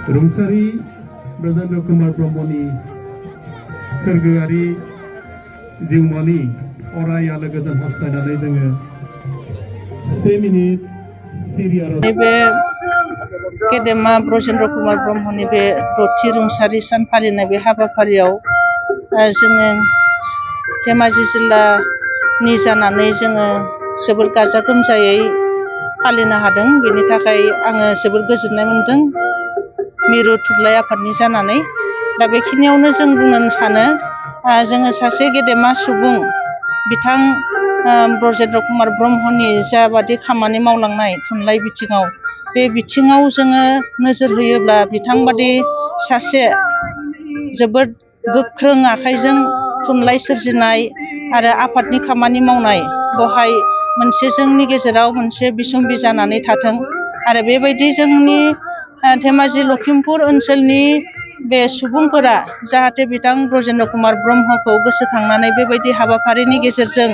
रुंसारि ब्रजेन्द्र कुमार ब्रह्मनि सोरगोआरि जिउमानि अराय आलो गोजोन हास्थायनानै जोङो 1 मिनिट सिरि आरज बे गेदेमा ब्रजेन्द्र कुमार ब्रह्मनि बे 6थि रुंसारि सान फालिनाय बे हाबाफारियाव जोङो धेमाजि जिल्लानि जानानै जोङो जोबोर गाजा गोमजायै फालिनो हादों। बेनि थाखाय आङो जोबोर गोजोननाय मोन्दों मिरु थुनलाइ आफादनि जानानै। दा बेखिनियावनो जों बुंनो सानो जोङो सासे गेदेमा सुबुं बिथां ब्रजेन्द्र कुमार ब्रह्मनि जाबादि खामानि मावलांनाय थुनलाइ बिथिङाव, बे बिथिङाव जोङो नोजोर होयोब्ला बिथांबादि सासे जोबोद गोख्रों आखाइजों थुनलाइ सोरजिनाय आरो आफादनि खामानि मावनाय, बेवहाय मोनसे जोंनि गेजेराव मोनसे बिसम्बि जानानै थाथों आरो बेबायदि जोंनि धेमाजि लखिमपुर ओनसोलनि बे सुबुंफोरा जाहाथे बिथां ब्रजेन्द्र कुमार ब्रह्मखौ गोसोखांनानै बेबायदि हाबाफारिनि गेजेरजों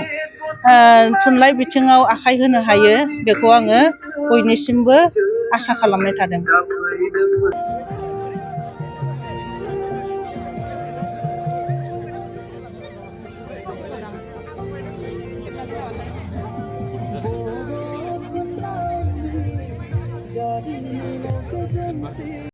थुनलाइ बिथिङाव आखाइ होनो हायो, बेखौ आङो बयनिसिमबो आसा खालामनाय थादों।